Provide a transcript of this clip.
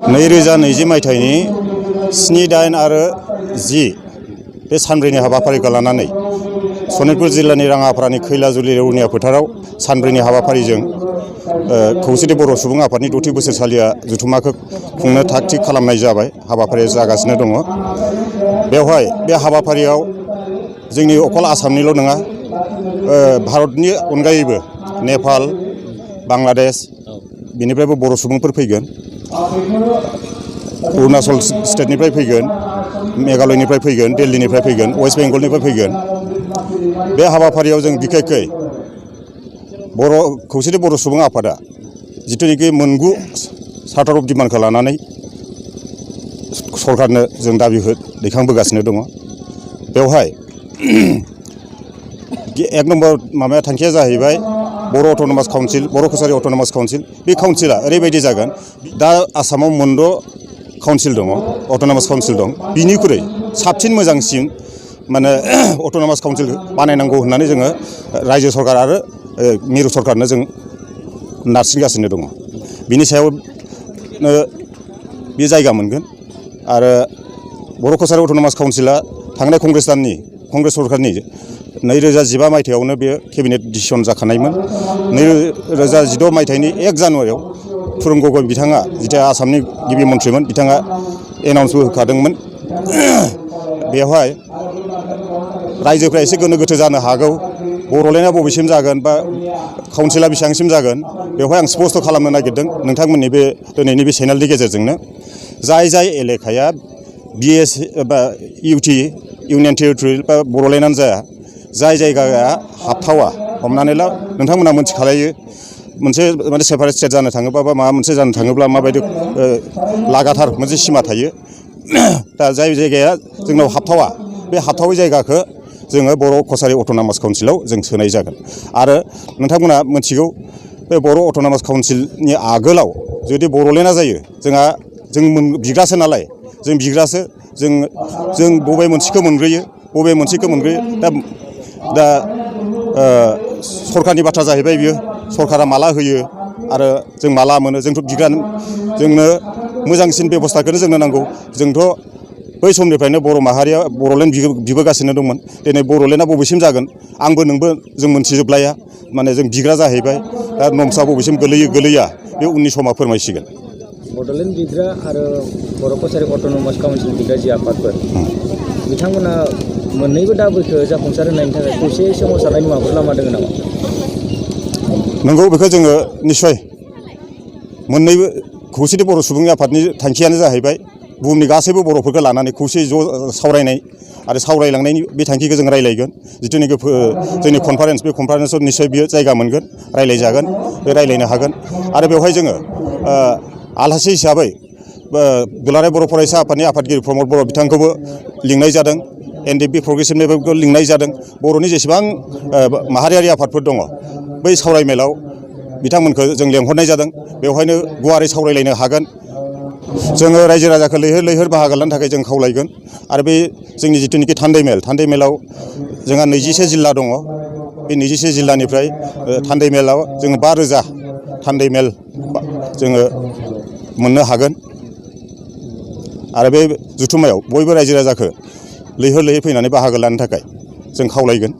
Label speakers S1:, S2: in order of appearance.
S1: 2020 मायथाइनि 7, 8 आरो 10 बे सानब्रैनि हाबाफारिखौ लानानै सनितपुर जिल्लानि राङापारानि खैलाजुलि रौनिया फोथाराव सानब्रैनि हाबाफारिजों खौसेथि बर' सुबुं आफादनि 6थि बोसोरसालिया जथुम्माखौ खुंनो थाग थिग खालामनाय जाबाय। हाबाफारिया जागासिनो दङ। बेवहाय बे हाबाफारियाव जोंनि अकल आसामनिल' नङा, भारतनि अनगायैबो नेपाल, बांलादेश बेनिफ्रायबो बर' सुबुंफोर फैगोन, अरुणाचल स्टेटनिफ्राय फैगोन, मेघालयनिफ्राय फैगोन, दिल्लीनिफ्राय फैगोन, वेस्ट बेंगलनिफ्राय फैगोन। बे हाबाफारियाव जों बिखेखै खौसेथि बर' सुबुं आफादा जिथुनिखि 9 चार्टार अफ डिमान्डखौ लानानै सरकारनो जों दाबि दैखांबोगासिनो दङ। बेवहाय 1 नम्बर थांखिया जाहैबाय बर' अट'नमास काउन्सिल, बर' कसारि अट'नमास काउन्सिल। बे काउन्सिला ओरैबायदि जागोन, दा आसामाव 8 काउन्सिल दङ, अट'नमास काउन्सिल दं। बिनिख्रुइ साबसिन मोजांसिन अट'नमास काउन्सिल बानायनांगौ होननानै जोङो रायजो सरकार आरो मिरु सरकारनो जों नारसिनगासिनो दङ। बिनि सायाव बे जायगा मोनगोन। आरो बर' कसारि अट'नमास काउन्सिला थांनाय कंग्रेस सरकारनि 2015 मायथाइयावनो बे केबिनेट डिसिसन जाखानायमोन। 2016 मायथाइनि 1 जानुवारियाव तुरुन गगৈ बिथाङा जिथिया आसामनि गिबि मन्थ्रिमोन, बिथाङा एनाउन्सबो होखादोंमोन। बेवहाय रायजोफ्रा एसे गोनो गोथो जानो हागौ, बर'लेण्डआ बबेसिम जागोन बा काउन्सिला बेसेबांसिम जागोन। बेवहाय आं स्पष्ट खालामनो नागिरदों नोंथांमोननि बे दिनैनि बे चेनेलनि गेजेरजोंनो, जाय एलेकाया BS बा UT इउनियन टेरिटरि बा बर'लेण्डआनो जाया, जाय जायगाया हाबथावा, हमनानै ला नोंथांमोना मोनथिखालायो मोनसे सेपारेट स्टेट जानो थाङोबा बा माबा मोनसे जानो थाङोब्ला माबायदि लागाथार मोनसे सिमा थायो। दा जाय जायगाया जोंनाव हाबथावा, बे हाबथावै जायगाखौ जोङो बर' कसारि अट'नमास काउन्सिलाव जों सोनाय जागोन। आरो नोंथांमोना मोनथिगौ, बे बर' अट'नमास काउन्सिलनि आगोलाव जुदि बर'लेण्डआ जायो, जों बिग्रासो नालाय, जों बिग्रासो, जों बबे मोनसेखौ मोनग्रोयो। दा सरकारनि बाथ्रा जाहैबाय बियो, सरकारा माला होयो आरो जों माला मोनो। जोंथ' जोंनो मोजांसिन बेबस्थाखौनो जोंनो नांगौ। जोंथ' बै समनिफ्रायनो बर' माहारिया बर'लेण्ड बिबोगासिनो दंमोन। दिनै बर'लेण्डआ बबेसिम जागोन आंबो नोंबो जों मोनथिजोबलाया, जों बिग्रा जाहैबाय। दा नमसा बबेसिम गोलैया बे उननि समा फोरमायसिगोन।
S2: बड'लेण्ड बिग्रा आरो बर' कसारि अट'नमास काउन्सिल बिग्रा जि आफादफोर, बिथांमोना मोननैबो दाबिखौ जाफुंसार होनायनि थाखाय खौसे सोमावसारनायनि माबाफोर लामा दङ नामा?
S1: नंगौ, बेखौ जोङो निस्सय मोननैबो खौसेथि बर' सुबुंनि आफादनि थांखियानो जाहैबाय बुहुमनि गासैबो बर'फोरखौ लानानै खौसे ज' सावरायनाय आरो सावरायलांनायनि बे थांखिखौ जों रायलायगोन। जिथुनिखि जोंनि कनफारेन्स, बे कनफारेन्सआव निस्सय बियो जायगा मोनगोन, रायलायजागोन, बे रायलायनो हागोन। आरो बेवहाय जोङो आलासि हिसाबै दुलाराय बर' फरायसा आफादनि आफादगिरि प्रमद बर' बिथांखौबो लिंनाय जादों। NDP प्रग्रेसिभ लेभेलखौ लिंनाय जादों। बर'नि जेसेबां माहारियारि आफादफोर दङ, बै सावरायमेलाव बिथांमोनखौ जों लेंहरनाय जादों। बेवहायनो गुवारै सावरायलायनो हागोन। जोङो रायजो राजाखौ लैहोर बाहागो लानो थाखाय जों खावलायगोन। आरो बे जोंनि जिथुनिखि थान्दै मेलाव जोंहा 21 जिल्ला दङ। बे 21 जिल्लानिफ्राय थान्दै मेलाव जोङो 5,000 थान्दै मेल जोङो मोननो हागोन। आरो बे जथुम्मायाव बयबो रायजो राजाखौ लैहोर फैनानै बाहागो लानो थाखाय जों खावलायगोन।